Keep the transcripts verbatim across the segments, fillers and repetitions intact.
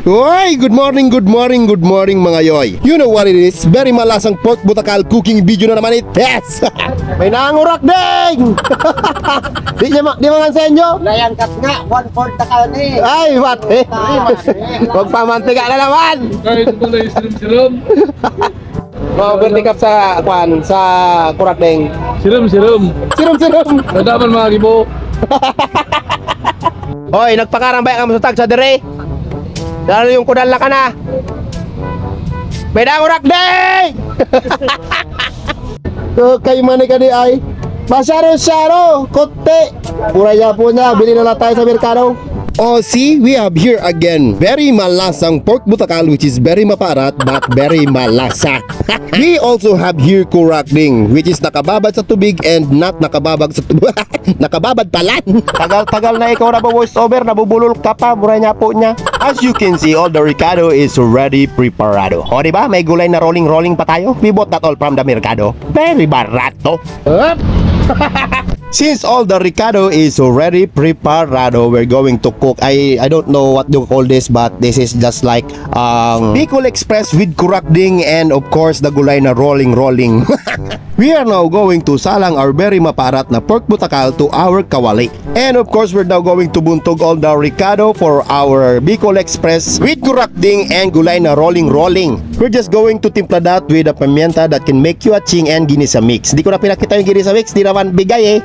Oy, good morning, good morning, good morning, mga yoy. You know what it is? Very malasang pork butakal cooking video na naman it. Yes! May nangurak ding! Di niya ma-, di mangan sa inyo? Layang kat nga, one fourth na kayo ni. Ay, mate! Ay, mate. Magpamantika na naman! Ay, ito pala yung sirum-sirum. Mga overtikap sa, kwan, sa kurak ding. Sirum-sirum. Sirum-sirum. Nadaman mga gibo. Hoy, nagpakarambay ang masutag sa dire. Lalo yung kudal na ka na. May nangurak ding! Okay, mani ka di ay. Masyaro-syaro, kutti. Mura niya po niya, bili na lang tayo sa merkado. Oh, see, we have here again very malasang pork butakal, which is very maparat but very malasa. We also have here kurakding, which is nakababad sa tubig and not nakababag sa tubig. Nakababad pala. Tagal-tagal na ikaw na voice over, nabubulol ka pa, mura niya po niya. As you can see, all the recado is already preparado. O, di ba? May gulay na rolling-rolling pa tayo. We bought that all from the merkado. Very barato. Up! Since all the recado is already preparado, we're going to cook. I I don't know what you call this, but this is just like ang Bicol Express with kurakding and of course the gulay na rolling rolling. We are now going to salang our very maparat na pork butakal to our kawali. And of course, we're now going to buntog all the recado for our Bicol Express with kurakding and gulay na rolling rolling. We're just going to timpla that with a pimienta that can make you a ching and ginisa mix. Di ko na pinakita yung ginisa mix, di naman bigay eh.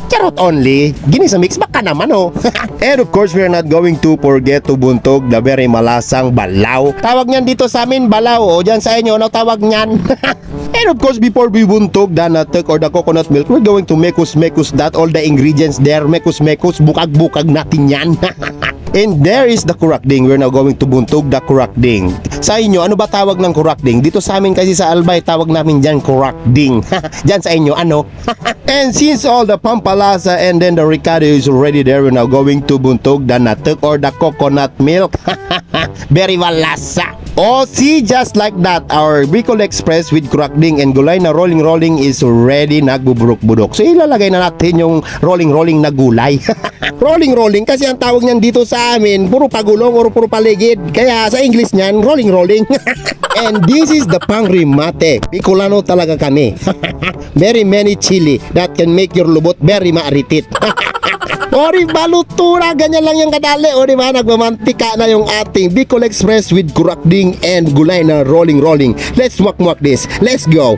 Charot only. Ginisa mix, baka naman oh. And of course, we're not going to forget to buntog the very malasang balaw. Tawag niyan dito sa amin, balaw. O dyan sa inyo, ano tawag niyan? And of course, before we buntog the natok or the coconut milk, we're going to mekus-mekus that, all the ingredients there, mekus-mekus, bukag-bukag natin yan. And there is the kurakding. We're now going to buntog the kurakding. Sa inyo, ano ba tawag ng kurakding? Dito sa amin kasi sa Albay, tawag namin dyan kurakding. Dyan sa inyo, ano? And since all the pampalasa and then the recado is already there, we're now going to buntog the natok or the coconut milk. Very malasa. Oh, see, just like that, our Bicol Express with kurakding and gulay na rolling-rolling is ready, nagbuburok-burok. So, ilalagay na natin yung rolling-rolling na gulay. Rolling-rolling kasi ang tawag niyan dito sa amin, puro pagulong or puro paligid. Kaya sa English niyan, rolling-rolling. And this is the pangremate. Bicolano talaga kami. Very many chili that can make your lubot very maaritit. O, di ba, luto na, ganyan lang yung kadali. O, di ba, nagmamantika na yung ating Bicol Express with kurakding and gulay na rolling-rolling. Let's muak-muak this. Let's go.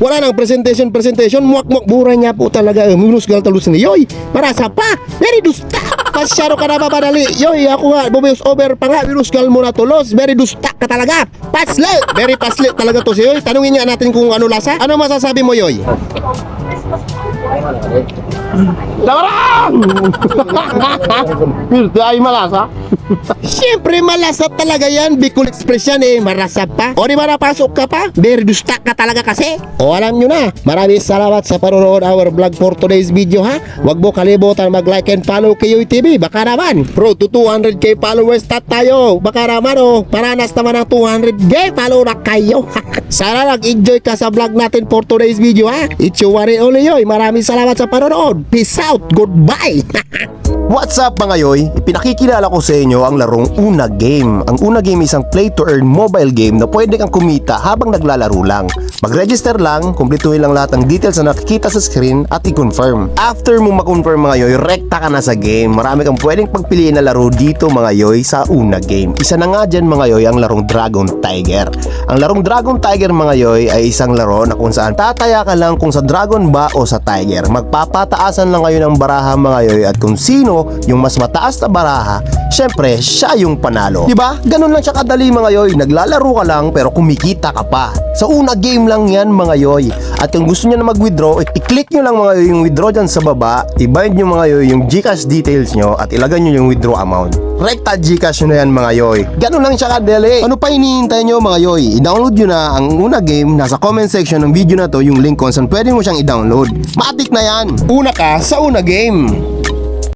Wala nang presentation, presentation. Muak-muak, buray niya po talaga. Minusgal talos ni Yoy. Marasa pa. Very dusta. Masyado ka na mamadali. Yoy, ako nga, bumios over pa nga. Minusgal mo na tulos. Very dusta ka talaga. Pasli! Very pasli talaga to si Yoy. Tanungin nga natin kung ano lasa. Ano masasabi mo, Yoy? Tamarang! Pirte ay malasa. Siyempre, malasa talaga yan. Bicol Express yan eh. Marasa pa. O, di ba, napasok ka pa? Very dusta ka talaga kasi. O, alam nyo na. Maraming salamat sa panonood our vlog for today's video, ha? Wag mo kalimutan mag-like and follow K U T V. Baka naman, road to two hundred K followers na tayo. Baka naman, oh, paranas naman ang two hundred K follow na kayo. Sana nag-enjoy ka sa vlog natin for today's video, ha? It's your one and only Yoy. Maraming salamat sa panonood. Peace out. Goodbye. What's up, mga yoy? Ipinakikilala ko sa inyo ang larong Una Game. Ang Una Game isang play to earn mobile game na pwede kang kumita habang naglalaro lang. Mag-register lang, kumpletuhin lang lahat ng details na nakikita sa screen at i-confirm. After mo ma-confirm, mga yoy, rekta ka na sa game. Marami kang pwedeng pagpiliin na laro dito, mga yoy, sa Una Game. Isa na nga dyan, mga yoy, ang larong Dragon Tiger. Ang larong Dragon Tiger, mga yoy, ay isang laro na kung saan tataya ka lang kung sa dragon ba o sa tiger. Magpapataasan lang kayo ng baraha, mga yoy, at kung sino yung mas mataas na baraha, syempre, siya yung panalo. Di ba? Ganun lang siya kadali, mga yoy. Naglalaro ka lang, pero kumikita ka pa. Sa Una Game lang yan, mga yoy. At kung gusto nyo na mag-withdraw, i-click nyo lang, mga yoy, yung withdraw dyan sa baba. I-bind nyo, mga yoy, yung GCash details nyo at ilagay nyo yung withdraw amount. Rekta GCash nyo na yan, mga yoy. Ganun lang siya kadali. Ano pa hinihintay nyo, mga yoy? I-download nyo na ang Una Game. Nasa comment section ng video na to yung link kung saan pwede mo siyang i-download. Matik na yan! Una ka sa Una Game.